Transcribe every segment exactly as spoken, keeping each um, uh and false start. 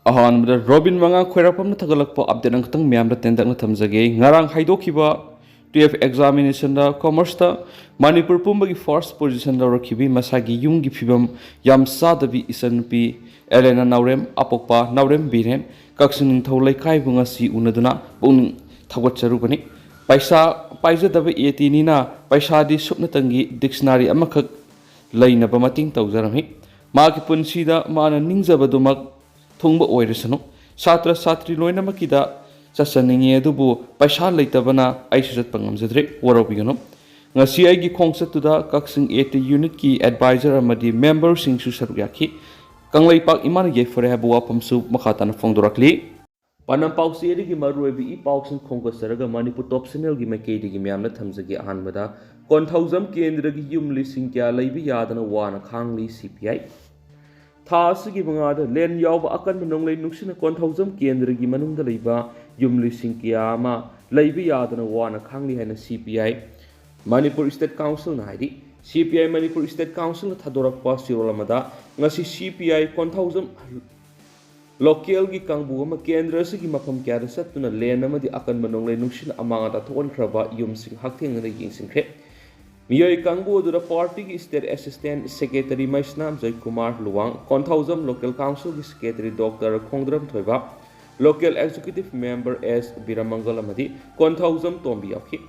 ꯑꯍꯥꯟꯕꯗ ꯔꯣꯕꯤꯟ ꯃꯉꯥ ꯈꯣꯏꯔꯥꯛꯄꯝꯅ ꯊꯥꯒꯠꯂꯛꯄ ꯑꯞꯗꯦꯠ ꯑꯃꯈꯛꯇꯪ ꯃꯌꯥꯝꯗ ꯇꯦꯟꯇꯛꯅ ꯊꯝꯖꯒꯦ꯫ ꯉꯔꯥꯡ ꯍꯥꯏꯗꯣꯛꯈꯤꯕ twelve examinationꯗ commerceꯇ ꯃꯅꯤꯄꯨꯔ ꯄꯨꯝꯕꯒꯤ first position ꯂꯧꯔꯛꯈꯤꯕꯤ ꯃꯁꯥꯒꯤ ꯌꯨꯝꯒꯤ ꯐꯤꯕꯝ ꯌꯥꯝ ꯆꯥꯗꯕꯤ ꯏꯆꯟꯅꯨꯄꯤ ꯑꯦꯂꯦꯅꯥ ꯅꯥꯎꯔꯦꯝ, ꯑꯄꯣꯛꯄ ꯅꯥꯎꯔꯦꯝ ꯕꯤꯔꯦꯟ, ꯀꯛꯆꯤꯡ ꯅꯤꯡꯊꯧ ꯂꯩꯀꯥꯏꯕꯨ ꯉꯁꯤ ꯎꯅꯗꯨꯅ ꯄꯨꯛꯅꯤꯡ ꯊꯧꯒꯠꯆꯔꯨꯕꯅꯤ꯫ ꯄꯩꯁꯥ ꯄꯥꯏꯖꯗꯕ ꯑꯦꯇꯤꯅꯤꯅ ꯄꯩꯁꯥꯗꯤ ꯁꯨꯞꯅꯇꯪꯒꯤ dictionary ꯑꯃꯈꯛ ꯂꯩꯅꯕ ꯃꯇꯦꯡ ꯇꯧꯖꯔꯝꯃꯤ꯫ ꯃꯍꯥꯛꯀꯤ ꯄꯨꯟꯁꯤꯗ ꯃꯥꯅ ꯅꯤꯡꯖꯕꯗꯨꯃꯛ ꯊꯨꯡꯕ ꯑꯣꯏꯔꯁꯅꯨ꯫ ꯁꯥꯇ꯭ꯔ ꯁꯥꯇ꯭ꯔꯤ ꯂꯣꯏꯅꯃꯛꯀꯤꯗ ꯆꯠꯆꯅꯤꯡꯉꯤ, ꯑꯗꯨꯕꯨ ꯄꯩꯁꯥ ꯂꯩꯇꯕꯅ ꯑꯩꯁꯨ ꯆꯠꯄ ꯉꯝꯖꯗ꯭ꯔꯦ, ꯋꯥꯔꯧꯕꯤꯒꯅꯨ꯫ ꯉꯁꯤ ꯑꯩꯒꯤ ꯈꯣꯡꯆꯠꯇꯨꯗ ꯀꯛꯆꯤꯡ ꯑꯦ ꯇꯤ ꯌꯨꯅꯤꯠꯀꯤ ꯑꯦꯗꯚꯥꯏꯖꯔ ꯑꯃꯗꯤ ꯃꯦꯝꯕꯔꯁꯤꯡꯁꯨ ꯁꯔꯨꯛ ꯌꯥꯈꯤ꯫ ꯀꯪꯂꯩꯄꯥꯛ ꯏꯃꯥꯅ ꯌꯥꯏꯐꯔꯦ ꯍꯥꯏꯕ ꯋꯥꯐꯝꯁꯨ ꯃꯈꯥ ꯇꯥꯅ ꯐꯣꯡꯗꯣꯔꯛꯂꯤ꯫ ꯄꯥꯟꯗꯝ ꯄꯥꯎꯆꯦ ꯑꯗꯨꯒꯤ ꯃꯔꯨꯑꯣꯏꯕ ꯏ ꯄꯥꯎꯁꯤꯡ ꯈꯣꯝꯒꯠꯆꯔꯒ ꯃꯅꯤꯄꯨꯔ ꯇꯣꯞ ꯆꯦꯅꯦꯜꯒꯤ ꯃꯥꯏꯀꯩꯗꯒꯤ ꯃꯌꯥꯝꯅ ꯊꯝꯖꯒꯦ꯫ ꯑꯍꯥꯟꯕꯗ, ꯀꯣꯟꯊꯧꯖꯝ ꯀꯦꯟꯗ꯭ꯔꯒꯤ ꯌꯨꯝ ꯂꯤꯁꯤꯡ ꯀꯌꯥ ꯂꯩꯕ ꯌꯥꯗꯅ ꯋꯥꯅ ꯈꯥꯡꯂꯤ ꯁꯤ ꯄꯤ ꯑꯥꯏ꯫ ꯊꯥ ꯑꯁꯤꯒꯤ ꯃꯉꯥꯗ ꯂꯦꯟ ꯌꯥꯎꯕ ꯑꯀꯟꯕ ꯅꯣꯡꯂꯩ ꯅꯨꯡꯁꯤꯠꯅ ꯀꯣꯟꯊꯧꯖꯝ ꯀꯦꯟꯗ꯭ꯔꯒꯤ ꯃꯅꯨꯡꯗ ꯂꯩꯕ ꯌꯨꯝ ꯂꯤꯁꯤꯡ ꯀꯌꯥ ꯑꯃ ꯂꯩꯕ ꯌꯥꯗꯅ ꯋꯥꯅ ꯈꯥꯡꯂꯤ ꯍꯥꯏꯅ ꯁꯤ ꯄꯤ ꯑꯥꯏ ꯃꯅꯤꯄꯨꯔ ꯏꯁꯇꯦꯠ ꯀꯥꯎꯟꯁꯤꯜꯅ ꯍꯥꯏꯔꯤ꯫ ꯁꯤ ꯄꯤ ꯑꯥꯏ ꯃꯅꯤꯄꯨꯔ ꯏꯁꯇꯦꯠ ꯀꯥꯎꯟꯁꯤꯜꯅ ꯊꯥꯗꯣꯔꯛꯄ ꯆꯦꯔꯣꯜ ꯑꯃꯗ, ꯉꯁꯤ ꯁꯤ ꯄꯤ ꯑꯥꯏ ꯀꯣꯟꯊꯧꯖꯝ ꯂꯣꯀꯦꯜꯒꯤ ꯀꯥꯡꯕꯨ ꯑꯃ ꯀꯦꯟꯗ꯭ꯔ ꯑꯁꯤꯒꯤ ꯃꯐꯝ ꯀꯌꯥꯗ ꯆꯠꯇꯨꯅ ꯂꯦꯟ ꯑꯃꯗꯤ ꯑꯀꯟꯕ ꯅꯣꯡꯂꯩ ꯅꯨꯡꯁꯤꯠꯅ ꯑꯃꯥꯡ ꯑꯇꯥ ꯊꯣꯛꯍꯟꯈ꯭ꯔꯕ ꯌꯨꯝꯁꯤꯡ ꯍꯛꯊꯦꯡꯅꯅ ꯌꯦꯡꯁꯤꯟꯈ꯭ꯔꯦ꯫ ꯃꯤꯑꯣꯏ ꯀꯥꯡꯕꯨ ꯑꯗꯨꯗ ꯄꯥꯔꯇꯤꯒꯤ state assistant secretary Meisnam Joykumar Luwang, Konthoujam local ꯀꯥꯎꯟꯁꯤꯜꯒꯤ secretary doctor Khongdram Thoiba, local executive member S Biramangol ꯑꯃꯗꯤ ꯀꯣꯟꯊꯧꯖꯝ ꯇꯣꯝꯕꯤ ꯌꯥꯎꯈꯤ꯫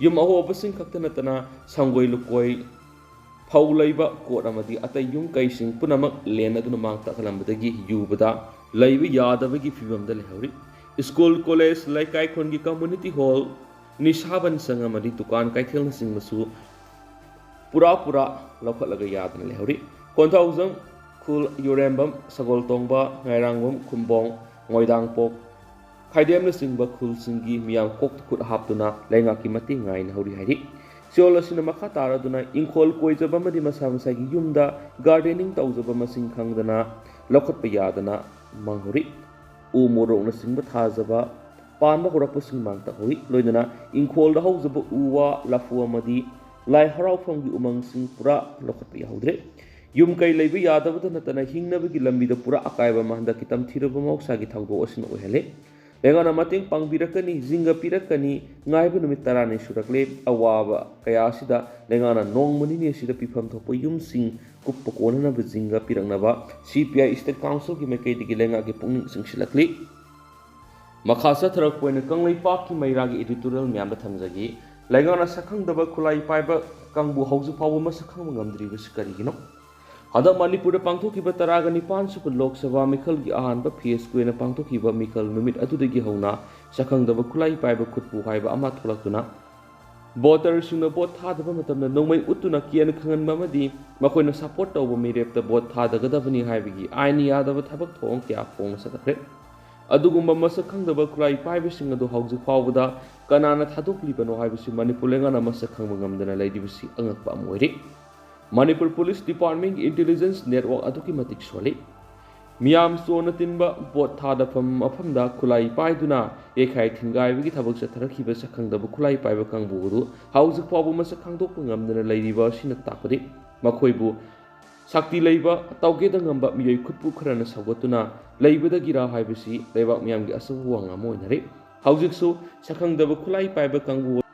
ꯌꯨꯝ ꯑꯍꯣꯕꯁꯤꯡ ꯈꯛꯇ ꯅꯠꯇꯅ ꯁꯪꯒꯣꯏ ꯂꯨꯀꯣꯏ, ꯐꯧ ꯂꯩꯕ ꯀꯣꯠ ꯑꯃꯗꯤ ꯑꯇꯩ ꯌꯨꯝ ꯀꯩꯁꯤꯡ ꯄꯨꯝꯅꯃꯛ ꯂꯦꯟ ꯑꯗꯨꯅ ꯃꯥꯡ ꯇꯥꯛꯍꯜꯂꯝꯕꯗꯒꯤ ꯌꯨꯕꯗ ꯂꯩꯕ ꯌꯥꯗꯕꯒꯤ ꯐꯤꯕꯝꯗ ꯂꯩꯍꯧꯔꯤ꯫ ꯁ꯭ꯀꯨꯜ, ꯀꯣꯂꯦꯖ, ꯂꯩꯀꯥꯏ, ꯈꯨꯟꯒꯤ ꯀꯝꯃ꯭ꯌꯨꯅꯤꯇꯤ ꯍꯣꯜ, ꯅꯤꯁꯥꯕꯟ ꯁꯪ ꯑꯃꯗꯤ ꯗꯨꯀꯥꯟ ꯀꯩꯊꯦꯜꯅꯆꯤꯡꯕꯁꯨ ꯄꯨꯔꯥ ꯄꯨꯔꯥ ꯂꯧꯈꯠꯂꯒ ꯌꯥꯗꯅ ꯂꯩꯍꯧꯔꯤ꯫ ꯀꯣꯟꯊꯧꯖꯝ ꯈꯨꯜ ꯌꯨꯔꯦꯝꯕꯝ, ꯁꯒꯣꯜꯇꯣꯡꯕ, ꯉꯥꯏꯔꯥꯡꯕꯝ, ꯈꯨꯝꯕꯣꯡ, ꯃꯣꯏꯗꯥꯡꯄꯣꯛ, ꯈꯥꯏꯗꯦꯝꯅꯆꯤꯡꯕ ꯈꯨꯜꯁꯤꯡꯒꯤ ꯃꯤꯌꯥꯝ ꯀꯣꯛꯇ ꯈꯨꯠ ꯍꯥꯞꯇꯨꯅ ꯂꯩꯉꯥꯛꯀꯤ ꯃꯇꯦꯡ ꯉꯥꯏꯅꯍꯧꯔꯤ ꯍꯥꯏꯔꯤ꯫ ꯆꯦꯔꯣꯜ ꯑꯁꯤꯅ ꯃꯈꯥ ꯇꯥꯔꯗꯨꯅ ꯏꯪꯈꯣꯜ ꯀꯣꯏꯖꯕ ꯑꯃꯗꯤ ꯃꯁꯥ ꯃꯁꯥꯒꯤ ꯌꯨꯝꯗ ꯒꯥꯔꯗꯦꯅꯤꯡ ꯇꯧꯖꯕ ꯃꯁꯤꯡ ꯈꯪꯗꯅ ꯂꯧꯈꯠꯄ ꯌꯥꯗꯅ ꯃꯥꯡꯍꯧꯔꯤ꯫ ꯎ ꯃꯣꯔꯣꯛꯅꯆꯤꯡꯕ ꯊꯥꯖꯕ ꯄꯥꯟꯕ ꯍꯧꯔꯛꯄꯁꯤꯡ ꯃꯥꯡ ꯇꯥꯛꯍꯧꯔꯤ꯫ ꯂꯣꯏꯅꯅ ꯏꯪꯈꯣꯜꯗ ꯍꯧꯖꯕ ꯎ ꯋꯥ, ꯂꯐꯨ ꯑꯃꯗꯤ ꯂꯥꯏ ꯍꯔꯥꯎꯐꯝꯒꯤ ꯎꯃꯪꯁꯤꯡ ꯄꯨꯔꯥ ꯂꯧꯈꯠꯄ ꯌꯥꯍꯧꯗ꯭ꯔꯦ꯫ ꯌꯨꯝ ꯀꯩ ꯂꯩꯕ ꯌꯥꯗꯕꯗ ꯅꯠꯇꯅ ꯍꯤꯡꯅꯕꯒꯤ ꯂꯝꯕꯤꯗ ꯄꯨꯔꯥ ꯑꯀꯥꯏꯕ ꯑꯃ ꯍꯟꯗꯛꯀꯤ ꯇꯝꯊꯤꯔꯕ ꯃꯍꯧꯁꯥꯒꯤ ꯊꯧꯗꯣꯛ ꯑꯁꯤꯅ ꯑꯣꯏꯍꯜꯂꯦ꯫ ꯂꯩꯉꯥꯛꯅ ꯃꯇꯦꯡ ꯄꯥꯡꯕꯤꯔꯛꯀꯅꯤ, ꯖꯤꯡꯒ ꯄꯤꯔꯛꯀꯅꯤ ꯉꯥꯏꯕ ꯅꯨꯃꯤꯠ ꯇꯔꯥꯅꯤ ꯁꯨꯔꯛꯂꯦ꯫ ꯑꯋꯥꯕ ꯀꯌꯥ ꯑꯁꯤꯗ ꯂꯩꯉꯥꯛꯅ ꯅꯣꯡꯃ ꯅꯤꯅꯤ ꯑꯁꯤꯗ ꯄꯤꯐꯝ ꯊꯣꯛꯄ ꯌꯨꯝꯁꯤꯡ ꯀꯨꯞꯄ ꯀꯣꯟꯅꯅꯕ ꯖꯤꯡꯒ ꯄꯤꯔꯛꯅꯕ ꯁꯤ ꯄꯤ ꯑꯥꯏ ꯏꯁꯇꯦꯠ ꯀꯥꯎꯟꯁꯤꯜꯒꯤ ꯃꯥꯏꯀꯩꯗꯒꯤ ꯂꯩꯉꯥꯛꯀꯤ ꯄꯨꯛꯅꯤꯡ ꯆꯤꯡꯁꯤꯜꯂꯛꯂꯤ꯫ ꯃꯈꯥ ꯆꯠꯊꯔꯛꯄ ꯑꯣꯏꯅ ꯀꯪꯂꯩꯄꯥꯛꯀꯤ ꯃꯩꯔꯥꯒꯤ editorial ꯃꯌꯥꯝꯗ ꯊꯝꯖꯒꯦ꯫ ꯂꯩꯉꯥꯛꯅ ꯁꯛꯈꯪꯗꯕ ꯈꯨꯠꯂꯥꯏ ꯄꯥꯏꯕ ꯀꯥꯡꯕꯨ ꯍꯧꯖꯤꯛ ꯐꯥꯎꯕ ꯃꯁꯛ ꯈꯪꯕ ꯉꯝꯗ꯭ꯔꯤꯕꯁꯤ ꯀꯔꯤꯒꯤꯅꯣ? ꯍꯟꯗꯛ ꯃꯅꯤꯄꯨꯔꯗ ꯄꯥꯡꯊꯣꯛꯈꯤꯕ ꯇꯔꯥꯒ ꯅꯤꯄꯥꯟ ꯁꯨꯕ ꯂꯣꯛ ꯁꯚꯥ ꯃꯤꯈꯜꯒꯤ ꯑꯍꯥꯟꯕ phase ꯀꯤ ꯑꯣꯏꯅ ꯄꯥꯡꯊꯣꯛꯈꯤꯕ ꯃꯤꯈꯜ ꯅꯨꯃꯤꯠ ꯑꯗꯨꯗꯒꯤ ꯍꯧꯅ ꯁꯛꯈꯪꯗꯕ ꯈꯨꯠꯂꯥꯏ ꯄꯥꯏꯕ ꯈꯨꯠꯄꯨ ꯍꯥꯏꯕ ꯑꯃ ꯊꯣꯛꯂꯛꯇꯨꯅ voter ꯁꯤꯡꯅ vote ꯊꯥꯗꯕ ꯃꯇꯝꯗ ꯅꯣꯡꯃꯩ ꯎꯠꯇꯨꯅ ꯀꯤꯍꯟ ꯈꯪꯍꯟꯕ ꯑꯃꯗꯤ ꯃꯈꯣꯏꯅ support ꯇꯧꯕ ꯃꯤꯔꯦꯞꯇ vote ꯊꯥꯗꯒꯗꯕꯅꯤ ꯍꯥꯏꯕꯒꯤ ꯑꯥꯏꯟ ꯌꯥꯗꯕ ꯊꯕꯛ ꯊꯧꯑꯣꯡ ꯀꯌꯥ ꯐꯣꯡꯅ ꯆꯠꯊꯈ꯭ꯔꯦ꯫ ꯑꯗꯨꯒꯨꯝꯕ ꯃꯁꯛ ꯈꯪꯗꯕ ꯈꯨꯠꯂꯥꯏ ꯄꯥꯏꯕꯁꯤꯡ ꯑꯗꯨ ꯍꯧꯖꯤꯛ ꯐꯥꯎꯕꯗ ꯀꯅꯥꯅ ꯊꯥꯗꯣꯛꯂꯤꯕꯅꯣ ꯍꯥꯏꯕꯁꯤ ꯃꯅꯤꯄꯨꯔ ꯂꯩꯉꯥꯛꯅ ꯃꯁꯛ ꯈꯪꯕ ꯉꯝꯗꯅ ꯂꯩꯔꯤꯕꯁꯤ ꯑꯉꯛꯄ ꯑꯃ ꯑꯣꯏꯔꯤ꯫ ꯃꯅꯤꯄꯨꯔ Police Department ꯀꯤ intelligence network ꯑꯗꯨꯛꯀꯤ ꯃꯇꯤꯛ ꯁꯣꯜꯂꯤ꯫ ꯃꯤꯌꯥꯝ ꯆꯣꯟꯅ ꯇꯤꯟꯕ vote ꯊꯥꯗꯐꯝ ꯃꯐꯝꯗ ꯈꯨꯠꯂꯥꯏ ꯄꯥꯏꯗꯨꯅ ꯌꯩꯈꯥꯏ ꯊꯤꯟꯒꯥꯏꯕꯒꯤ ꯊꯕꯛ ꯆꯠꯊꯔꯛꯈꯤꯕ ꯁꯛꯈꯪꯗꯕ ꯈꯨꯠꯂꯥꯏ ꯄꯥꯏꯕ ꯀꯥꯡꯕꯨ ꯑꯗꯨ ꯍꯧꯖꯤꯛ ꯐꯥꯎꯕ ꯃꯁꯛ ꯈꯪꯗꯣꯛꯄ ꯉꯝꯗꯅ ꯂꯩꯔꯤꯕ ꯑꯁꯤꯅ ꯇꯥꯛꯄꯗꯤ ꯃꯈꯣꯏꯕꯨ ꯁꯛꯇꯤ ꯂꯩꯕ, ꯇꯧꯒꯦꯗ ꯉꯝꯕ ꯃꯤꯑꯣꯏ ꯈꯨꯠꯄꯨ ꯈꯔꯅ ꯁꯧꯒꯠꯇꯨꯅ ꯂꯩꯕꯗꯒꯤꯔꯥ ꯍꯥꯏꯕꯁꯤ ꯂꯩꯕꯥꯛ ꯃꯤꯌꯥꯝꯒꯤ ꯑꯆꯧꯕ ꯋꯥꯉꯥꯡ ꯑꯃ ꯑꯣꯏꯅꯔꯤ꯫ ꯍꯧꯖꯤꯛꯁꯨ ꯁꯛꯈꯪꯗꯕ ꯈꯨꯠꯂꯥꯏ ꯄꯥꯏꯕ ꯀꯥꯡꯕꯨ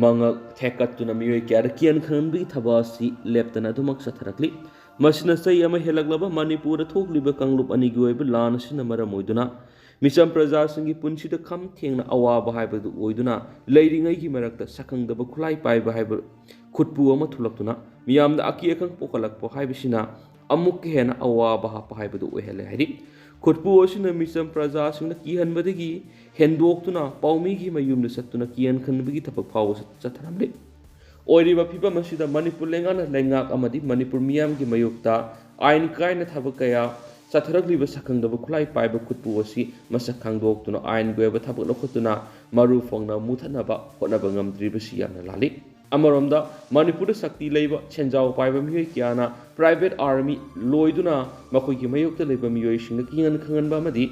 ꯃꯉꯛ ꯊꯦꯛꯀꯠꯇꯨꯅ ꯃꯤꯑꯣꯏ ꯀꯌꯥꯗ ꯀꯤꯍꯟ ꯈꯪꯍꯟꯕꯒꯤ ꯊꯕꯛ ꯑꯁꯤ ꯂꯦꯞꯇꯅ ꯑꯗꯨꯃꯛ ꯆꯠꯊꯔꯛꯂꯤ꯫ ꯃꯁꯤꯅ ꯆꯍꯤ ꯑꯃ ꯍꯦꯜꯂꯛꯂꯕ ꯃꯅꯤꯄꯨꯔꯗ ꯊꯣꯛꯂꯤꯕ ꯀꯥꯡꯂꯨꯞ ꯑꯅꯤꯒꯤ ꯑꯣꯏꯕ ꯂꯥꯟ ꯑꯁꯤꯅ ꯃꯔꯝ ꯑꯣꯏꯗꯨꯅ ꯃꯤꯆꯝ ꯄ꯭ꯔꯖꯥꯁꯤꯡꯒꯤ ꯄꯨꯟꯁꯤꯗ ꯈꯝ ꯊꯦꯡꯅ ꯑꯋꯥꯕ ꯍꯥꯏꯕꯗꯨ ꯑꯣꯏꯗꯨꯅ ꯂꯩꯔꯤꯉꯩꯒꯤ ꯃꯔꯛꯇ ꯁꯛꯈꯪꯗꯕ ꯈꯨꯠꯂꯥꯏ ꯄꯥꯏꯕ ꯍꯥꯏꯕ ꯈꯨꯠꯄꯨ ꯑꯃ ꯊꯣꯛꯂꯛꯇꯨꯅ ꯃꯤꯌꯥꯝꯗ ꯑꯀꯤ ꯑꯈꯪ ꯄꯣꯛꯍꯜꯂꯛꯄ ꯍꯥꯏꯕꯁꯤꯅ ꯑꯃꯨꯛꯀ ꯍꯦꯟꯅ ꯑꯋꯥꯕ ꯍꯥꯞꯄ ꯍꯥꯏꯕꯗꯨ ꯑꯣꯏꯍꯜꯂꯦ ꯍꯥꯏꯔꯤ꯫ ꯈꯨꯠꯄꯨ ꯑꯁꯤꯅ ꯃꯤꯆꯝ ꯄ꯭ꯔꯖꯥꯁꯤꯡꯗ ꯀꯤꯍꯟꯕꯗꯒꯤ ꯍꯦꯟꯗꯣꯛꯇꯨꯅ ꯄꯥꯎꯃꯤꯒꯤ ꯃꯌꯨꯝꯗ ꯆꯠꯇꯨꯅ ꯀꯤꯍꯟ ꯈꯪꯍꯟꯕꯒꯤ ꯊꯕꯛ ꯐꯥꯎꯕ ꯆꯠꯊꯔꯝꯂꯤ꯫ ꯑꯣꯏꯔꯤꯕ ꯐꯤꯕꯝ ꯑꯁꯤꯗ ꯃꯅꯤꯄꯨꯔ ꯂꯩꯉꯥꯛꯅ ꯂꯩꯉꯥꯛ ꯑꯃꯗꯤ ꯃꯅꯤꯄꯨꯔ ꯃꯤꯌꯥꯝꯒꯤ ꯃꯥꯌꯣꯛꯇ ꯑꯥꯏꯟ ꯀꯥꯏꯅ ꯊꯕꯛ ꯀꯌꯥ ꯆꯠꯊꯔꯛꯂꯤꯕ ꯁꯛꯈꯪꯗꯕ ꯈꯨꯠꯂꯥꯏ ꯄꯥꯏꯕ ꯈꯨꯠꯄꯨ ꯑꯁꯤ ꯃꯁꯛ ꯈꯪꯗꯣꯛꯇꯨꯅ ꯑꯥꯏꯟꯒꯤ ꯑꯣꯏꯕ ꯊꯕꯛ ꯂꯧꯈꯠꯇꯨꯅ ꯃꯔꯨ ꯐꯪꯅ ꯃꯨꯊꯠꯅꯕ ꯍꯣꯠꯅꯕ ꯉꯝꯗ꯭ꯔꯤꯕꯁꯤ ꯌꯥꯝꯅ ꯂꯥꯜꯂꯤ꯫ ꯑꯃꯔꯣꯝꯗ ꯃꯅꯤꯄꯨꯔꯗ ꯁꯛꯇꯤ ꯂꯩꯕ ꯁꯦꯟꯖꯥꯎ ꯄꯥꯏꯕ ꯃꯤꯑꯣꯏ ꯀꯌꯥꯅ private army ꯂꯣꯏꯗꯨꯅ ꯃꯈꯣꯏꯒꯤ ꯃꯥꯌꯣꯛꯇ ꯂꯩꯕ ꯃꯤꯑꯣꯏꯁꯤꯡꯗ ꯀꯤꯍꯟ ꯈꯪꯍꯟꯕ ꯑꯃꯗꯤ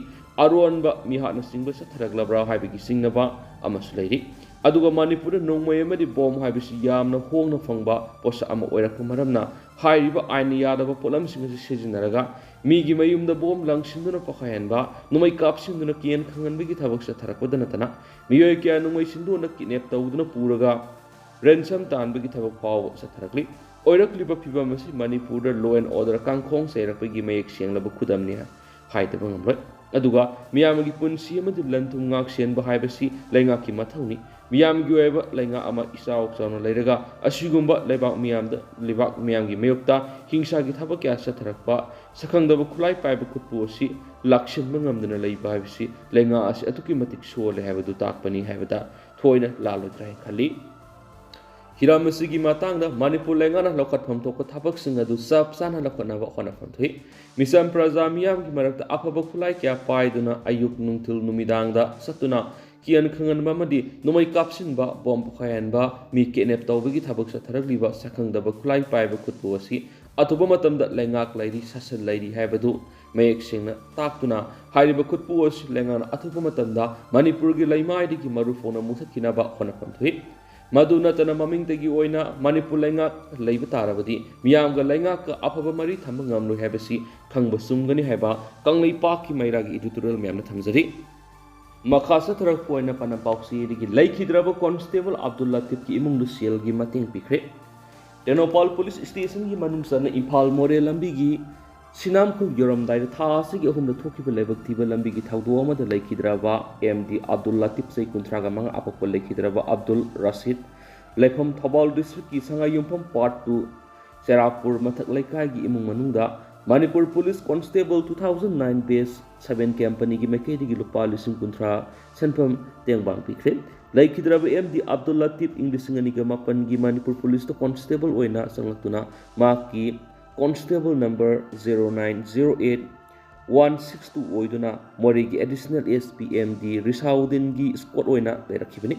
ꯑꯔꯣꯟꯕ ꯃꯤꯍꯥꯠꯅꯆꯤꯡꯕ ꯆꯠꯊꯔꯛꯂꯕ꯭ꯔꯥ ꯍꯥꯏꯕꯒꯤ ꯆꯤꯡꯅꯕ ꯑꯃꯁꯨ ꯂꯩꯔꯤ꯫ ꯑꯗꯨꯒ ꯃꯅꯤꯄꯨꯔꯗ ꯅꯣꯡꯃꯩ ꯑꯃꯗꯤ ꯕꯣꯝ ꯍꯥꯏꯕꯁꯤ ꯌꯥꯝꯅ ꯍꯣꯡꯅ ꯐꯪꯕ ꯄꯣꯠꯁꯛ ꯑꯃ ꯑꯣꯏꯔꯛꯄ ꯃꯔꯝꯅ, ꯍꯥꯏꯔꯤꯕ ꯑꯥꯏꯟꯅ ꯌꯥꯗꯕ ꯄꯣꯠꯂꯝꯁꯤꯡ ꯑꯁꯤ ꯁꯤꯖꯤꯟꯅꯔꯒ ꯃꯤꯒꯤ ꯃꯌꯨꯝꯗ ꯕꯣꯝ ꯂꯪꯁꯤꯟꯗꯨꯅ ꯄꯣꯈꯥꯏꯍꯟꯕ, ꯅꯣꯡꯃꯩ ꯀꯥꯞꯁꯤꯟꯗꯨꯅ ꯀꯤꯍꯟ ꯈꯪꯍꯟꯕꯒꯤ ꯊꯕꯛ ꯆꯠꯊꯔꯛꯄꯗ ꯅꯠꯇꯅ, ꯃꯤꯑꯣꯏ ꯀꯌꯥ ꯅꯣꯡꯃꯩ ꯁꯤꯟꯗꯣꯛꯅ ꯀꯤꯗꯅꯦꯞ ꯇꯧꯗꯨꯅ ꯄꯨꯔꯒ ꯔꯦꯟꯁꯝ ꯇꯥꯟꯕꯒꯤ ꯊꯕꯛ ꯐꯥꯎꯕ ꯆꯠꯊꯔꯛꯂꯤ꯫ ꯑꯣꯏꯔꯛꯂꯤꯕ ꯐꯤꯕꯝ ꯑꯁꯤ ꯃꯅꯤꯄꯨꯔꯗ law and order ꯀꯥꯡꯈꯣꯡ ꯆꯩꯔꯛꯄꯒꯤ ꯃꯌꯦꯛ ꯁꯦꯡꯂꯕ ꯈꯨꯗꯝꯅꯤ ꯍꯥꯏꯗꯕ ꯉꯝꯂꯣꯏ꯫ ꯑꯗꯨꯒ ꯃꯤꯌꯥꯝꯒꯤ ꯄꯨꯟꯁꯤ ꯑꯃꯗꯤ ꯂꯟ ꯊꯨꯝ ꯉꯥꯛ ꯁꯦꯟꯕ ꯍꯥꯏꯕꯁꯤ ꯂꯩꯉꯥꯛꯀꯤ ꯃꯊꯧꯅꯤ꯫ ꯃꯤꯌꯥꯝꯒꯤ ꯑꯣꯏꯕ ꯂꯩꯉꯥꯛ ꯑꯃ ꯏꯆꯥꯎ ꯆꯥꯎꯅ ꯂꯩꯔꯒ ꯑꯁꯤꯒꯨꯝꯕ ꯂꯩꯕꯥꯛ ꯃꯤꯌꯥꯝꯗ, ꯂꯩꯕꯥꯛ ꯃꯤꯌꯥꯝꯒꯤ ꯃꯥꯌꯣꯛꯇ ꯍꯤꯡꯁꯥꯒꯤ ꯊꯕꯛ ꯀꯌꯥ ꯆꯠꯊꯔꯛꯄ, ꯁꯛꯈꯪꯗꯕ ꯈꯨꯠꯂꯥꯏ ꯄꯥꯏꯕ ꯈꯨꯠꯄꯨ ꯑꯁꯤ ꯂꯥꯛꯁꯤꯟꯕ ꯉꯝꯗꯅ ꯂꯩꯕ ꯍꯥꯏꯕꯁꯤ ꯂꯩꯉꯥꯛ ꯑꯁꯤ ꯑꯗꯨꯛꯀꯤ ꯃꯇꯤꯛ ꯁꯣꯜꯂꯦ ꯍꯥꯏꯕꯗꯨ ꯇꯥꯛꯄꯅꯤ ꯍꯥꯏꯕꯗ ꯊꯣꯏꯅ ꯂꯥꯜꯂꯣꯏꯗ꯭ꯔꯥ ꯍꯥꯏꯅ ꯈꯜꯂꯤ꯫ ꯍꯤꯔꯝ ꯑꯁꯤꯒꯤ ꯃꯇꯥꯡꯗ ꯃꯅꯤꯄꯨꯔ ꯂꯩꯉꯥꯛꯅ ꯂꯧꯈꯠꯐꯝ ꯊꯣꯛꯄ ꯊꯕꯛꯁꯤꯡ ꯑꯗꯨ ꯆꯞ ꯆꯥꯅ ꯂꯧꯈꯠꯅꯕ ꯍꯣꯠꯅꯐꯝ ꯊꯣꯛꯏ꯫ ꯃꯤꯆꯝ ꯄ꯭ꯔꯖꯥ ꯃꯤꯌꯥꯝꯒꯤ ꯃꯔꯛꯇ ꯑꯐꯕ ꯈꯨꯠꯂꯥꯏ ꯀꯌꯥ ꯄꯥꯏꯗꯨꯅ ꯑꯌꯨꯛ, ꯅꯨꯡꯊꯤꯜ, ꯅꯨꯃꯤꯗꯥꯡꯗ ꯆꯠꯇꯨꯅ ꯀꯤꯍꯟ ꯈꯪꯍꯟꯕ ꯑꯃꯗꯤ ꯅꯣꯡꯃꯩ ꯀꯥꯞꯁꯤꯟꯕ, ꯕꯣꯝ ꯄꯣꯈꯥꯏꯍꯟꯕ, ꯃꯤ ꯀꯤꯗꯅꯦꯞ ꯇꯧꯕꯒꯤ ꯊꯕꯛ ꯆꯠꯊꯔꯛꯂꯤꯕ ꯁꯛꯈꯪꯗꯕ ꯈꯨꯠꯂꯥꯏ ꯄꯥꯏꯕ ꯈꯨꯠꯄꯨ ꯑꯁꯤ ꯑꯊꯨꯕ ꯃꯇꯝꯗ ꯂꯩꯉꯥꯛ ꯂꯩꯔꯤ, ꯁꯥꯁꯟ ꯂꯩꯔꯤ ꯍꯥꯏꯕꯗꯨ ꯃꯌꯦꯛ ꯁꯦꯡꯅ ꯇꯥꯛꯇꯨꯅ, ꯍꯥꯏꯔꯤꯕ ꯈꯨꯠꯄꯨ ꯑꯁꯤ ꯂꯩꯉꯥꯛꯅ ꯑꯊꯨꯕ ꯃꯇꯝꯗ ꯃꯅꯤꯄꯨꯔꯒꯤ ꯂꯩꯃꯥꯏꯗꯒꯤ ꯃꯔꯨ ꯐꯥꯎꯅ ꯃꯨꯊꯠꯈꯤꯅꯕ ꯍꯣꯠꯅꯐꯝ ꯊꯣꯛꯏ꯫ ꯃꯗꯨ ꯅꯠꯇꯅ ꯃꯃꯤꯡꯇꯒꯤ ꯑꯣꯏꯅ ꯃꯅꯤꯄꯨꯔ ꯂꯩꯉꯥꯛ ꯂꯩꯕ ꯇꯥꯔꯕꯗꯤ ꯃꯤꯌꯥꯝꯒ ꯂꯩꯉꯥꯛꯀ ꯑꯐꯕ ꯃꯔꯤ ꯊꯝꯕ ꯉꯝꯂꯣꯏ ꯍꯥꯏꯕꯁꯤ ꯈꯪꯕ ꯆꯨꯝꯒꯅꯤ ꯍꯥꯏꯕ ꯀꯪꯂꯩꯄꯥꯛꯀꯤ ꯃꯩꯔꯥꯒꯤ editorial ꯃꯌꯥꯝꯅ ꯊꯝꯖꯔꯤ꯫ ꯃꯈꯥ ꯆꯠꯊꯔꯛꯄ ꯑꯣꯏꯅ ꯄꯥꯎꯅ ꯄꯥꯎꯆꯦꯗꯒꯤ ꯂꯩꯈꯤꯗ꯭ꯔꯕ ꯀꯣꯟꯁꯇꯦꯕꯜ ꯑꯕꯗꯨꯜ ꯂꯇꯤꯐꯀꯤ ꯏꯃꯨꯡꯗ ꯁꯦꯜꯒꯤ ꯃꯇꯦꯡ ꯄꯤꯈ꯭ꯔꯦ꯫ ꯇꯦꯡꯅꯧꯄꯜ ꯄꯨꯂꯤꯁ ꯁ꯭ꯇꯦꯁꯟꯒꯤ ꯃꯅꯨꯡ ꯆꯟꯅ ꯏꯝꯐꯥꯜ ꯃꯣꯔꯦ ꯂꯝꯕꯤꯒꯤ ꯁꯤꯅꯥꯝꯈꯣꯡ ꯌꯧꯔꯝꯗꯥꯏꯗ ꯊꯥ ꯑꯁꯤꯒꯤ ꯑꯍꯨꯝꯗ ꯊꯣꯛꯈꯤꯕ ꯂꯥꯏꯕꯛ ꯊꯤꯕ ꯂꯝꯕꯤꯒꯤ ꯊꯧꯗꯣꯛ ꯑꯃꯗ ꯂꯩꯈꯤꯗ꯭ꯔꯕ ꯑꯦꯝ ꯗꯤ ꯑꯕꯗꯨꯜ ꯂꯇꯤꯐ, ꯆꯍꯤ ꯀꯨꯟꯊ꯭ꯔꯥꯒ ꯃꯉꯥ, ꯑꯄꯣꯛꯄ ꯂꯩꯈꯤꯗ꯭ꯔꯕ ꯑꯕꯗꯨꯜ ꯔꯁꯤꯗ, ꯂꯩꯐꯝ ꯊꯧꯕꯥꯜ district ꯀꯤ ꯁꯉꯥꯏꯌꯨꯝꯐꯝ part two ꯆꯦꯔꯥꯄꯨꯔ ꯃꯊꯛ ꯂꯩꯀꯥꯏꯒꯤ ꯏꯃꯨꯡ ꯃꯅꯨꯡꯗ Manipur police constable two thousand nine batch seven company ꯒꯤ ꯃꯥꯏꯀꯩꯗꯒꯤ ꯂꯨꯄꯥ ꯂꯤꯁꯤꯡ ꯀꯨꯟꯊ꯭ꯔꯥ ꯁꯦꯟꯐꯝ ꯇꯦꯡꯕꯥꯡ ꯄꯤꯈ꯭ꯔꯦ꯫ ꯂꯩꯈꯤꯗ꯭ꯔꯕ ꯑꯦꯝ ꯗꯤ ꯑꯕꯗꯨꯜ ꯂꯇꯤꯐ ꯏꯪ ꯂꯤꯁꯤꯡ ꯑꯅꯤꯒ ꯃꯥꯄꯟꯒꯤ ꯃꯅꯤꯄꯨꯔ ꯄꯨꯂꯤꯁꯇ ꯀꯣꯟꯁꯇꯦꯕꯜ ꯑꯣꯏꯅ ꯆꯪꯂꯛꯇꯨꯅ ꯃꯍꯥꯛꯀꯤ constable number zero nine zero eight one six two ꯑꯣꯏꯗꯨꯅ ꯃꯣꯔꯦꯒꯤ additional S P M D ꯔꯤꯁꯥꯎꯗꯤꯟꯒꯤ escort ꯑꯣꯏꯅ ꯂꯩꯔꯛꯈꯤꯕꯅꯤ꯫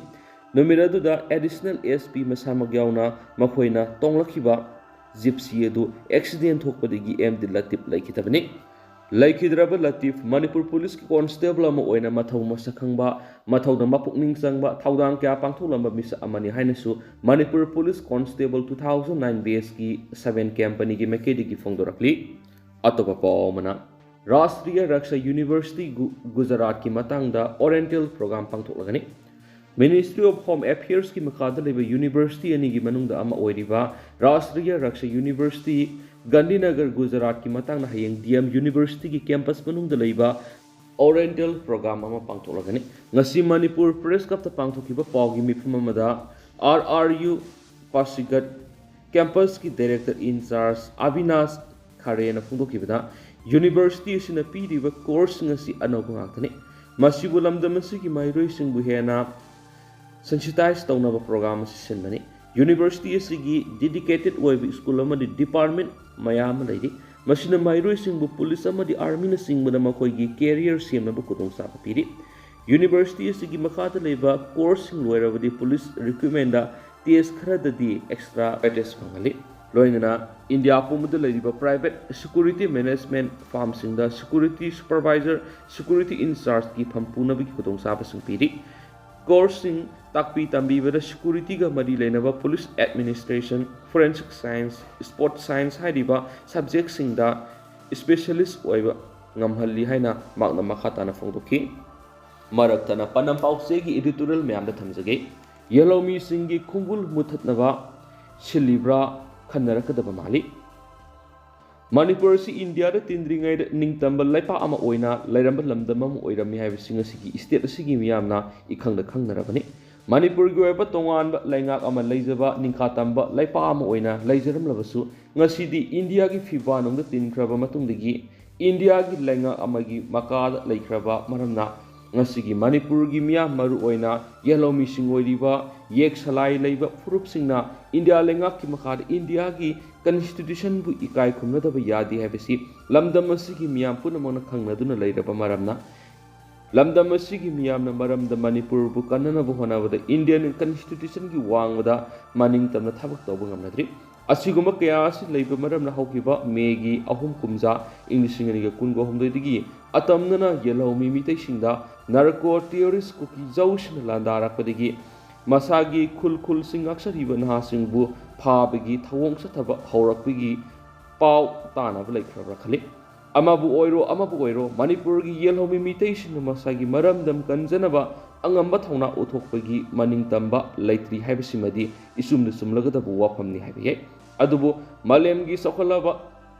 ꯅꯨꯃꯤꯠ ꯑꯗꯨꯗ additional S P ꯃꯁꯥꯃꯛ ꯌꯥꯎꯅ ꯃꯈꯣꯏꯅ ꯇꯣꯡꯂꯛꯈꯤꯕ ꯖꯤꯞꯁꯤ ꯑꯗꯨ accident ꯊꯣꯛꯄꯗꯒꯤ ꯑꯦꯝ ꯗꯤ ꯂꯇꯤꯐ ꯂꯩꯈꯤꯗꯕꯅꯤ꯫ ꯂꯩꯈꯤꯗ꯭ꯔꯕ ꯂꯇꯤꯐ ꯃꯅꯤꯄꯨꯔ ꯄꯨꯂꯤꯁꯀꯤ ꯀꯣꯟꯁꯇꯦꯕꯜ ꯑꯃ ꯑꯣꯏꯅ ꯃꯊꯧ ꯃꯁꯛ ꯈꯪꯕ, ꯃꯊꯧꯗ ꯃꯄꯨꯛꯅꯤꯡ ꯆꯪꯕ, ꯊꯧꯗꯥꯡ ꯀꯌꯥ ꯄꯥꯡꯊꯣꯛꯂꯝꯕ ꯃꯤꯁꯛ ꯑꯃꯅꯤ ꯍꯥꯏꯅꯁꯨ Manipur police constable two thousand nine batchꯀꯤ seven companyꯒꯤ ꯃꯥꯏꯀꯩꯗꯒꯤ ꯐꯣꯡꯗꯣꯔꯛꯂꯤ꯫ ꯑꯇꯣꯞꯄ ꯄꯥꯎ ꯑꯃꯅ, ꯔꯥꯁꯇ꯭ꯔꯤꯌ ꯔꯛꯁꯥ ꯌꯨꯅꯤꯚꯔꯁꯤꯇꯤ ꯒꯨ-, ꯒꯨꯖꯔꯥꯠꯀꯤ ꯃꯇꯥꯡꯗ ꯑꯣꯔꯤꯌꯦꯟꯇꯦꯜ ꯄ꯭ꯔꯣꯒ꯭ꯔꯥꯝ ꯄꯥꯡꯊꯣꯛꯂꯒꯅꯤ꯫ Ministry of Home Affairsꯀꯤ ꯃꯈꯥꯗ ꯂꯩꯕ ꯌꯨꯅꯤꯚꯔꯁꯤꯇꯤ ꯑꯅꯤꯒꯤ ꯃꯅꯨꯡꯗ ꯑꯃ ꯑꯣꯏꯔꯤꯕ ꯔꯥꯁꯇ꯭ꯔꯤꯌ ꯔꯛꯁꯥ ꯌꯨꯅꯤꯚꯔꯁꯤꯇꯤ ꯒꯥꯟꯙꯤꯅꯒꯔ ꯒꯨꯖꯔꯥꯠꯀꯤ ꯃꯇꯥꯡꯗ ꯍꯌꯦꯡ D M Universityꯒꯤ campus ꯃꯅꯨꯡꯗ ꯂꯩꯕ ꯑꯣꯔꯤꯌꯦꯟꯇꯦꯜ ꯄ꯭ꯔꯣꯒ꯭ꯔꯥꯝ ꯑꯃ ꯄꯥꯡꯊꯣꯛꯂꯒꯅꯤ꯫ ꯉꯁꯤ ꯃꯅꯤꯄꯨꯔ Press Clubꯇ ꯄꯥꯡꯊꯣꯛꯈꯤꯕ ꯄꯥꯎꯒꯤ ꯃꯤꯐꯝ ꯑꯃꯗ R R U ꯄꯥꯁꯤꯒꯠ campusꯀꯤ director in charge ꯑꯕꯤꯅꯥꯁ ꯈꯥꯔꯦꯅ ꯐꯣꯡꯗꯣꯛꯈꯤꯕꯗ, ꯌꯨꯅꯤꯚꯔꯁꯤꯇꯤ ꯑꯁꯤꯅ ꯄꯤꯔꯤꯕ courseꯁꯤꯡ ꯑꯁꯤ ꯑꯅꯧꯕ ꯉꯥꯛꯇꯅꯤ꯫ ꯃꯁꯤꯕꯨ ꯂꯝꯗꯝ ꯑꯁꯤꯒꯤ ꯃꯍꯩꯔꯣꯏꯁꯤꯡꯕꯨ ꯍꯦꯟꯅ sensitize ꯇꯧꯅꯕ ꯄ꯭ꯔꯣꯒ꯭ꯔꯥꯝ ꯑꯁꯤ ꯁꯤꯟꯕꯅꯤ꯫ ꯌꯨꯅꯤꯚꯔꯁꯤꯇꯤ ꯑꯁꯤꯒꯤ dedicated ꯑꯣꯏꯕ ꯁ꯭ꯀꯨꯜ ꯑꯃꯗꯤ department ꯃꯌꯥꯝ ꯑꯃ ꯂꯩꯔꯤ꯫ ꯃꯁꯤꯅ ꯃꯍꯩꯔꯣꯏꯁꯤꯡꯕꯨ ꯄꯨꯂꯤꯁ ꯑꯃꯗꯤ ꯑꯥꯔꯃꯤꯅꯆꯤꯡꯕꯗ ꯃꯈꯣꯏꯒꯤ career ꯁꯦꯝꯅꯕ ꯈꯨꯗꯣꯡꯆꯥꯕ ꯄꯤꯔꯤ꯫ ꯌꯨꯅꯤꯚꯔꯁꯤꯇꯤ ꯑꯁꯤꯒꯤ ꯃꯈꯥꯗ ꯂꯩꯕ courseꯁꯤꯡ ꯂꯣꯏꯔꯕꯗꯤ ꯄꯨꯂꯤꯁ recruitmentꯗ test ꯈꯔꯗꯗꯤ extra advantage ꯐꯪꯍꯜꯂꯤ꯫ ꯂꯣꯏꯅꯅ ꯏꯟꯗꯤꯌꯥ ꯄꯨꯝꯕꯗ ꯂꯩꯔꯤꯕ private security management firmꯁꯤꯡꯗ security supervisor, security in chargeꯀꯤ ꯐꯝ ꯄꯨꯅꯕꯒꯤ ꯈꯨꯗꯣꯡꯆꯥꯕꯁꯤꯡ ꯄꯤꯔꯤ꯫ Courseꯁꯤꯡ ꯇꯥꯛꯄꯤ ꯇꯝꯕꯤꯕꯗ securityꯒ ꯃꯔꯤ ꯂꯩꯅꯕ police administration, forensic science, sport science ꯍꯥꯏꯔꯤꯕ subjectꯁꯤꯡꯗ specialist ꯑꯣꯏꯕ ꯉꯝꯍꯜꯂꯤ ꯍꯥꯏꯅ ꯃꯍꯥꯛꯅ ꯃꯈꯥ ꯇꯥꯅ ꯐꯣꯡꯗꯣꯛꯈꯤ꯫ ꯃꯔꯛ ꯊꯠꯅ ꯄꯥꯟꯗꯝ ꯄꯥꯎꯆꯦꯒꯤ editorial ꯃꯌꯥꯝꯗ ꯊꯝꯖꯒꯦ꯫ ꯌꯦꯜꯍꯧꯃꯤꯁꯤꯡꯒꯤ ꯈꯣꯡꯒꯨꯜ ꯃꯨꯊꯠꯅꯕ ꯁꯤꯜꯂꯤꯕ꯭ꯔꯥ ꯈꯟꯅꯔꯛꯀꯗꯕ ꯃꯥꯜꯂꯤ꯫ ꯃꯅꯤꯄꯨꯔ ꯑꯁꯤ ꯏꯟꯗꯤꯌꯥꯗ ꯇꯤꯟꯗ꯭ꯔꯤꯉꯩꯗ ꯅꯤꯡꯇꯝꯕ ꯂꯩꯄꯥꯛ ꯑꯃ ꯑꯣꯏꯅ ꯂꯩꯔꯝꯕ ꯂꯝꯗꯝ ꯑꯃ ꯑꯣꯏꯔꯝꯃꯤ ꯍꯥꯏꯕꯁꯤ ꯉꯁꯤꯒꯤ state ꯑꯁꯤꯒꯤ ꯃꯤꯌꯥꯝꯅ ꯏꯈꯪꯗ ꯈꯪꯅꯔꯕꯅꯤ꯫ ꯃꯅꯤꯄꯨꯔꯒꯤ ꯑꯣꯏꯕ ꯇꯣꯉꯥꯟꯕ ꯂꯩꯉꯥꯛ ꯑꯃ ꯂꯩꯖꯕ ꯅꯤꯡꯈꯥ ꯇꯝꯕ ꯂꯩꯄꯥꯛ ꯑꯃ ꯑꯣꯏꯅ ꯂꯩꯖꯔꯝꯂꯕꯁꯨ, ꯉꯁꯤꯗꯤ ꯏꯟꯗꯤꯌꯥꯒꯤ ꯐꯤꯕꯥꯟꯅꯨꯡꯗ ꯇꯤꯟꯈ꯭ꯔꯕ ꯃꯇꯨꯡꯗꯒꯤ ꯏꯟꯗꯤꯌꯥꯒꯤ ꯂꯩꯉꯥꯛ ꯑꯃꯒꯤ ꯃꯈꯥꯗ ꯂꯩꯈ꯭ꯔꯕ ꯃꯔꯝꯅ, ꯉꯁꯤꯒꯤ ꯃꯅꯤꯄꯨꯔꯒꯤ ꯃꯤꯌꯥꯝ, ꯃꯔꯨꯑꯣꯏꯅ ꯌꯦꯜꯍꯧꯃꯤꯁꯤꯡ ꯑꯣꯏꯔꯤꯕ ꯌꯦꯛ ꯁꯂꯥꯏ ꯂꯩꯕ ꯐꯨꯔꯨꯞꯁꯤꯡꯅ ꯏꯟꯗꯤꯌꯥ ꯂꯩꯉꯥꯛꯀꯤ ꯃꯈꯥꯗ ꯏꯟꯗꯤꯌꯥꯒꯤ constitutionꯕꯨ ꯏꯀꯥꯏ ꯈꯨꯝꯅꯗꯕ ꯌꯥꯗꯦ ꯍꯥꯏꯕꯁꯤ ꯂꯝꯗꯝ ꯑꯁꯤꯒꯤ ꯃꯤꯌꯥꯝ ꯄꯨꯝꯅꯃꯛꯅ ꯈꯪꯅꯗꯨꯅ ꯂꯩꯔꯕ ꯃꯔꯝꯅ, ꯂꯝꯗꯝ ꯑꯁꯤꯒꯤ ꯃꯤꯌꯥꯝꯅ ꯃꯔꯝꯗ ꯃꯅꯤꯄꯨꯔꯕꯨ ꯀꯟꯅꯅꯕ ꯍꯣꯠꯅꯕꯗ Indian constitutionꯒꯤ ꯋꯥꯡꯃꯗ ꯃꯅꯤꯡ ꯇꯝꯅ ꯊꯕꯛ ꯇꯧꯕ ꯉꯝꯅꯗ꯭ꯔꯤ꯫ ꯑꯁꯤꯒꯨꯝꯕ ꯀꯌꯥ ꯑꯁꯤ ꯂꯩꯕ ꯃꯔꯝꯅ ꯍꯧꯈꯤꯕ ꯃꯦꯒꯤ ꯑꯍꯨꯝ ꯀꯨꯝꯖꯥ ꯏꯪ ꯂꯤꯁꯤꯡ ꯑꯅꯤꯒ ꯀꯨꯟꯒ ꯍꯨꯝꯗꯣꯏꯗꯒꯤ ꯑꯇꯝꯅꯅ ꯌꯦꯜꯍꯧꯃꯤ ꯃꯤꯇꯩꯁꯤꯡꯗ narco terrorist ꯀꯨꯀꯤ ꯖꯧꯁꯤꯡꯅ ꯂꯥꯟꯗꯥꯔꯛꯄꯗꯒꯤ ꯃꯁꯥꯒꯤ ꯈꯨꯜ ꯈꯨꯜꯁꯤꯡ ꯉꯥꯛꯆꯔꯤꯕ ꯅꯍꯥꯁꯤꯡꯕꯨ ꯐꯥꯕꯒꯤ ꯊꯧꯑꯣꯡ ꯆꯠꯊꯕ ꯍꯧꯔꯛꯄꯒꯤ ꯄꯥꯎ ꯇꯥꯅꯕ ꯂꯩꯈ꯭ꯔꯕ꯭ꯔꯥ ꯈꯜꯂꯤ꯫ ꯑꯃꯕꯨ ꯑꯣꯏꯔꯣ, ꯑꯃꯕꯨ ꯑꯣꯏꯔꯣ, ꯃꯅꯤꯄꯨꯔꯒꯤ ꯌꯦꯜꯍꯧꯃꯤ ꯃꯤꯇꯩꯁꯤꯡꯅ ꯃꯁꯥꯒꯤ ꯃꯔꯝꯗꯝ ꯀꯟꯖꯅꯕ ꯑꯉꯝꯕ ꯊꯧꯅꯥ ꯎꯠꯊꯣꯛꯄꯒꯤ ꯃꯅꯤꯡ ꯇꯝꯕ ꯂꯩꯇ꯭ꯔꯤ ꯍꯥꯏꯕꯁꯤꯃꯗꯤ ꯏꯆꯨꯝꯗ ꯆꯨꯝꯂꯒꯗꯕ ꯋꯥꯐꯝꯅꯤ ꯍꯥꯏꯕ ꯌꯥꯏ꯫ ꯑꯗꯨꯕꯨ ꯃꯥꯂꯦꯝꯒꯤ ꯆꯥꯎꯈꯠꯂꯕ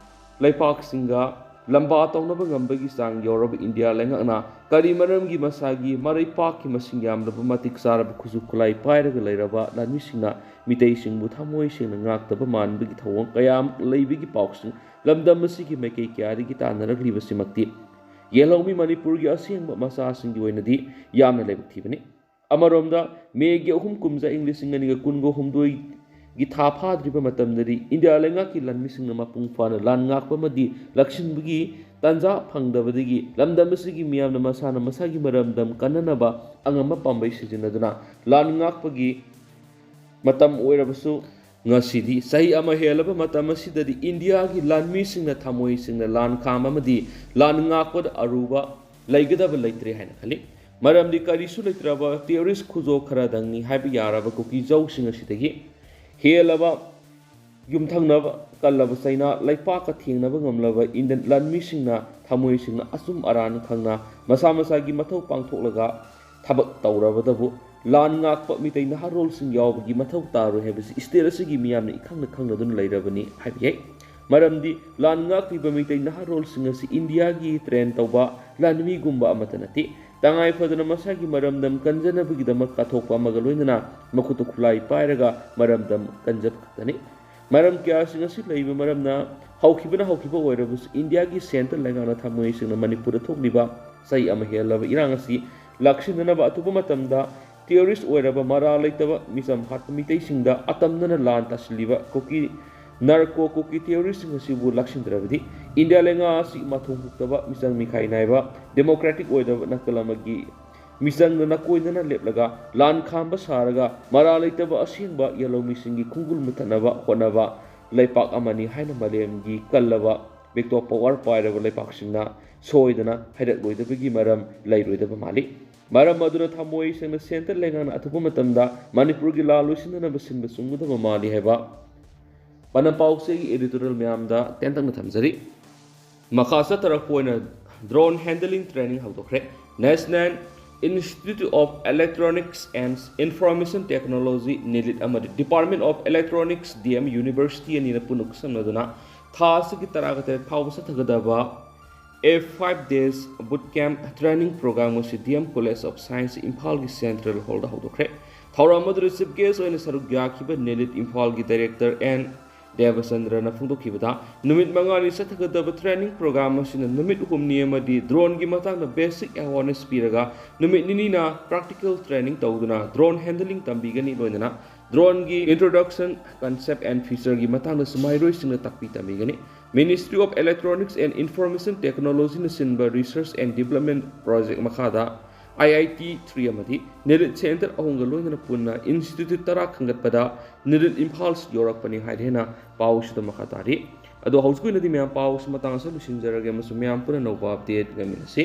ꯂꯩꯄꯥꯛꯁꯤꯡꯒ ꯂꯝꯕꯥ ꯇꯧꯅꯕ ꯉꯝꯕꯒꯤ ꯆꯥꯡ ꯌꯧꯔꯕ ꯏꯟꯗꯤꯌꯥ ꯂꯩꯉꯥꯛꯅ ꯀꯔꯤ ꯃꯔꯝꯒꯤ ꯃꯁꯥꯒꯤ ꯃꯔꯩꯄꯥꯛꯀꯤ ꯃꯁꯤꯡ ꯌꯥꯝꯂꯕ ꯃꯇꯤꯛ ꯆꯥꯔꯕ ꯈꯨꯠꯁꯨ ꯈꯨꯠꯂꯥꯏ ꯄꯥꯏꯔꯒ ꯂꯩꯔꯕ ꯂꯥꯟꯃꯤꯁꯤꯡꯅ ꯃꯤꯇꯩꯁꯤꯡꯕꯨ ꯊꯃꯣꯏ ꯁꯦꯡꯅ ꯉꯥꯛꯇꯕ ꯃꯥꯟꯕꯒꯤ ꯊꯧꯑꯣꯡ ꯀꯌꯥ ꯑꯃ ꯂꯩꯕꯒꯤ ꯄꯥꯎꯁꯤꯡ ꯂꯝꯗꯝ ꯑꯁꯤꯒꯤ ꯃꯥꯏꯀꯩ ꯀꯌꯥꯗꯒꯤ ꯇꯥꯟꯅꯔꯛꯂꯤꯕꯁꯤꯃꯛꯇꯤ ꯌꯦꯜꯍꯧꯃꯤ ꯃꯅꯤꯄꯨꯔꯒꯤ ꯑꯁꯦꯡꯕ ꯃꯆꯥꯁꯤꯡꯒꯤ ꯑꯣꯏꯅꯗꯤ ꯌꯥꯝꯅ ꯂꯥꯏꯕꯛ ꯊꯤꯕꯅꯤ꯫ ꯑꯃꯔꯣꯝꯗ, ꯃꯦꯒꯤ ꯑꯍꯨꯝ ꯀꯨꯝꯖꯥ ꯏꯪ ꯂꯤꯁꯤꯡ ꯑꯅꯤꯒ ꯀꯨꯟꯒ ꯍꯨꯝꯗꯣꯏꯒꯤ ꯊꯥ ꯐꯥꯗ꯭ꯔꯤꯕ ꯃꯇꯝꯗꯗꯤ ꯏꯟꯗꯤꯌꯥ ꯂꯩꯉꯥꯛꯀꯤ ꯂꯥꯟꯃꯤꯁꯤꯡꯅ ꯃꯄꯨꯡ ꯐꯥꯅ ꯂꯥꯟ ꯉꯥꯛꯄ ꯑꯃꯗꯤ ꯂꯥꯛꯁꯤꯟꯕꯒꯤ ꯇꯥꯟꯖꯥ ꯐꯪꯗꯕꯗꯒꯤ ꯂꯝꯗꯝ ꯑꯁꯤꯒꯤ ꯃꯤꯌꯥꯝꯅ ꯃꯁꯥꯅ ꯃꯁꯥꯒꯤ ꯃꯔꯝꯗꯝ ꯀꯟꯅꯅꯕ ꯑꯉꯝꯕ ꯄꯥꯝꯕꯩ ꯁꯤꯖꯤꯟꯅꯗꯨꯅ ꯂꯥꯟ ꯉꯥꯛꯄꯒꯤ ꯃꯇꯝ ꯑꯣꯏꯔꯕꯁꯨ, ꯉꯁꯤꯗꯤ ꯆꯍꯤ ꯑꯃ ꯍꯦꯜꯂꯕ ꯃꯇꯝ ꯑꯁꯤꯗꯗꯤ ꯏꯟꯗꯤꯌꯥꯒꯤ ꯂꯥꯟꯃꯤꯁꯤꯡꯅ ꯊꯃꯣꯏ ꯁꯦꯡꯅ ꯂꯥꯟ ꯈꯥꯝꯕ ꯑꯃꯗꯤ ꯂꯥꯟ ꯉꯥꯛꯄꯗ ꯑꯔꯨꯕ ꯂꯩꯒꯗꯕ ꯂꯩꯇ꯭ꯔꯦ ꯍꯥꯏꯅ ꯈꯜꯂꯤ꯫ ꯃꯔꯝꯗꯤ ꯀꯔꯤꯁꯨ ꯂꯩꯇ꯭ꯔꯕ terrorist ꯈꯨꯖꯣ ꯈꯔꯗꯪꯅꯤ ꯍꯥꯏꯕ ꯌꯥꯔꯕ ꯀꯨꯀꯤ ꯖꯧꯁꯤꯡ ꯑꯁꯤꯗꯒꯤ ꯍꯦꯜꯂꯕ ꯌꯨꯝꯊꯪꯅꯕ ꯀꯜꯂꯕ ꯆꯩꯅꯥ ꯂꯩꯄꯥꯛꯀ ꯊꯦꯡꯅꯕ ꯉꯝꯂꯕ ꯏꯟꯗꯤꯌꯟ ꯂꯥꯟꯃꯤꯁꯤꯡꯅ ꯊꯃꯣꯏ ꯁꯦꯡꯅ ꯑꯆꯨꯝ ꯑꯔꯥꯟ ꯈꯪꯅ ꯃꯁꯥ ꯃꯁꯥꯒꯤ ꯃꯊꯧ ꯄꯥꯡꯊꯣꯛꯂꯒ ꯊꯕꯛ ꯇꯧꯔꯕꯗꯕꯨ ꯂꯥꯟ ꯉꯥꯛꯄ ꯃꯤꯇꯩ ꯅꯍꯥꯔꯣꯜꯁꯤꯡ ꯌꯥꯎꯕꯒꯤ ꯃꯊꯧ ꯇꯥꯔꯣꯏ ꯍꯥꯏꯕꯁꯤ state ꯑꯁꯤꯒꯤ ꯃꯤꯌꯥꯝꯅ ꯏꯈꯪꯅ ꯈꯪꯅꯗꯨꯅ ꯂꯩꯔꯕꯅꯤ ꯍꯥꯏꯕ ꯌꯥꯏ꯫ ꯃꯔꯝꯗꯤ ꯂꯥꯟ ꯉꯥꯛꯂꯤꯕ ꯃꯤꯇꯩ ꯅꯍꯥꯔꯣꯜꯁꯤꯡ ꯑꯁꯤ ꯏꯟꯗꯤꯌꯥꯒꯤ train ꯇꯧꯕ ꯂꯥꯟꯃꯤꯒꯨꯝꯕ ꯑꯃꯠꯇ ꯅꯠꯇꯦ꯫ ꯇꯉꯥꯏ ꯐꯗꯅ ꯃꯁꯥꯒꯤ ꯃꯔꯝꯗꯝ ꯀꯟꯖꯅꯕꯒꯤꯗꯃꯛ ꯀꯠꯊꯣꯛꯄ ꯑꯃꯒ ꯂꯣꯏꯅꯅ ꯃꯈꯨꯠꯇ ꯈꯨꯠꯂꯥꯏ ꯄꯥꯏꯔꯒ ꯃꯔꯝꯗꯝ ꯀꯟꯖꯕ ꯈꯛꯇꯅꯤ꯫ ꯃꯔꯝ ꯀꯌꯥꯁꯤꯡ ꯑꯁꯤ ꯂꯩꯕ ꯃꯔꯝꯅ ꯍꯧꯈꯤꯕꯅ ꯍꯧꯈꯤꯕ ꯑꯣꯏꯔꯕꯁꯨ ꯏꯟꯗꯤꯌꯥꯒꯤ central ꯂꯩꯉꯥꯛꯅ ꯊꯃꯣꯏ ꯁꯦꯡꯅ ꯃꯅꯤꯄꯨꯔꯗ ꯊꯣꯛꯂꯤꯕ ꯆꯍꯤ ꯑꯃ ꯍꯦꯜꯂꯕ ꯏꯔꯥꯡ ꯑꯁꯤ ꯂꯥꯛꯁꯤꯟꯅꯅꯕ ꯑꯊꯨꯕ ꯃꯇꯝꯗ terrorist ꯑꯣꯏꯔꯕ ꯃꯔꯥꯜ ꯂꯩꯇꯕ ꯃꯤꯆꯝ ꯍꯥꯠꯄ ꯃꯤꯇꯩꯁꯤꯡꯗ ꯑꯇꯝꯅꯅ ꯂꯥꯟ ꯇꯥꯁꯤꯜꯂꯤꯕ ꯀꯨꯀꯤ narco ꯀꯨꯀꯤ terroristꯁꯤꯡ ꯑꯁꯤꯕꯨ ꯂꯥꯛꯁꯤꯟꯗ꯭ꯔꯕꯗꯤ ꯏꯟꯗꯤꯌꯥ ꯂꯩꯉꯥꯛ ꯑꯁꯤ ꯃꯊꯣꯡ ꯍꯨꯛꯇꯕ ꯃꯤꯆꯪ ꯃꯤꯈꯥꯏ ꯅꯥꯏꯕ democratic ꯑꯣꯏꯗꯕ ꯅꯥꯀꯜ ꯑꯃꯒꯤ ꯃꯤꯆꯪꯗ ꯅꯀꯣꯏꯗꯅ ꯂꯦꯞꯂꯒ ꯂꯥꯟ ꯈꯥꯝꯕ ꯁꯥꯔꯒ ꯃꯔꯥ ꯂꯩꯇꯕ ꯑꯁꯦꯡꯕ ꯌꯦꯜꯍꯧꯃꯤꯁꯤꯡꯒꯤ ꯈꯣꯡꯒꯨꯜ ꯃꯨꯊꯠꯅꯕ ꯍꯣꯠꯅꯕ ꯂꯩꯄꯥꯛ ꯑꯃꯅꯤ ꯍꯥꯏꯅ ꯃꯥꯂꯦꯝꯒꯤ ꯀꯜꯂꯕ ꯕꯦꯛꯇꯣꯞ ꯄꯋꯥꯔ ꯄꯥꯏꯔꯕ ꯂꯩꯄꯥꯛꯁꯤꯡꯅ ꯁꯣꯏꯗꯅ ꯍꯥꯏꯔꯛꯂꯣꯏꯗꯕꯒꯤ ꯃꯔꯝ ꯂꯩꯔꯣꯏꯗꯕ ꯃꯥꯜꯂꯤ꯫ ꯃꯔꯝ ꯑꯗꯨꯅ ꯊꯃꯣꯏ ꯁꯦꯡꯅ ꯁꯦꯟꯇꯔ ꯂꯩꯉꯥꯛꯅ ꯑꯊꯨꯕ ꯃꯇꯝꯗ ꯃꯅꯤꯄꯨꯔꯒꯤ ꯂꯥꯜ ꯂꯣꯏꯁꯤꯟꯅꯅꯕ ꯁꯤꯟꯕ ꯆꯨꯝꯒꯗꯕ ꯃꯥꯜꯂꯤ ꯍꯥꯏꯕ ꯄꯥꯎꯆꯦꯒꯤ editorial ꯃꯌꯥꯝꯗ ꯇꯦꯟꯇꯛꯅ ꯊꯝꯖꯔꯤ꯫ ꯃꯈꯥ ꯆꯠꯊꯔꯛꯄ ꯑꯣꯏꯅ drone handling training ꯍꯧꯗꯣꯛꯈ꯭ꯔꯦ꯫ National Institute of Electronics and Information Technology, NIELIT, ꯑꯃꯗꯤ Department of Electronics, D M University ꯑꯅꯤꯅ ꯄꯨꯟꯅ ꯈꯨꯠꯁꯝꯅꯗꯨꯅ ꯊꯥ ꯑꯁꯤꯒꯤ ꯇꯔꯥꯒ ꯇꯔꯦꯠ ꯐꯥꯎꯕ ꯆꯠꯊꯒꯗꯕ A five days boot camp training program ꯑꯁꯤ D M College of Science ꯏꯝꯐꯥꯜꯒꯤ central hall ꯗ ꯍꯧꯗꯣꯛꯈ꯭ꯔꯦ꯫ ꯊꯧꯔꯝ ꯑꯗꯨꯗ chief guest ꯑꯣꯏꯅ ꯁꯔꯨꯛ ꯌꯥꯈꯤꯕ NIELIT ꯏꯝꯐꯥꯜꯒꯤ director N ꯗꯦꯕꯆꯟꯗ꯭ꯔꯅ ꯐꯣꯡꯗꯣꯛꯈꯤꯕꯗ, ꯅꯨꯃꯤꯠ ꯃꯉꯥꯅꯤ ꯆꯠꯊꯒꯗꯕ training program ꯑꯁꯤꯅ ꯅꯨꯃꯤꯠ ꯍꯨꯝꯅꯤ ꯑꯃꯗꯤ drone ꯒꯤ ꯃꯇꯥꯡꯗ basic awareness ꯄꯤꯔꯒ, ꯅꯨꯃꯤꯠ ꯅꯤꯅꯤꯅ practical training ꯇꯧꯗꯨꯅ drone handling ꯇꯝꯕꯤꯒꯅꯤ꯫ ꯂꯣꯏꯅꯅ drone ꯒꯤ introduction, concept and feature ꯒꯤ ꯃꯇꯥꯡꯗꯁꯨ ꯃꯍꯩꯔꯣꯏꯁꯤꯡꯅ ꯇꯥꯛꯄꯤ ꯇꯝꯕꯤꯒꯅꯤ꯫ Ministry of Electronics and Information Technology ꯅ ꯁꯤꯟꯕ research and development project ꯃꯈꯥꯗ I I T three ꯑꯃꯗꯤ NIELIT center ꯑꯍꯨꯝꯒ ꯂꯣꯏꯅꯅ ꯄꯨꯟꯅ institute ꯇꯔꯥ ꯈꯟꯒꯠꯄꯗ NIELIT ꯏꯝꯐꯥꯜ ꯌꯧꯔꯛꯄꯅꯤ ꯍꯥꯏꯗꯨꯅ ꯄꯥꯎꯁꯤꯗ ꯃꯈꯥ ꯇꯥꯔꯤ꯫ ꯑꯗꯣ ꯍꯧꯖꯤꯛꯀꯤ ꯑꯣꯏꯅꯗꯤ ꯃꯌꯥꯝ ꯄꯥꯎꯁꯤ ꯃꯇꯥꯡ ꯑꯁꯤꯗ ꯂꯣꯏꯁꯤꯟꯖꯔꯒꯦ ꯑꯃꯁꯨꯡ ꯃꯌꯥꯝ ꯄꯨꯟꯅ ꯑꯅꯧꯕ update ꯉꯥꯏꯃꯤꯟꯅꯁꯤ꯫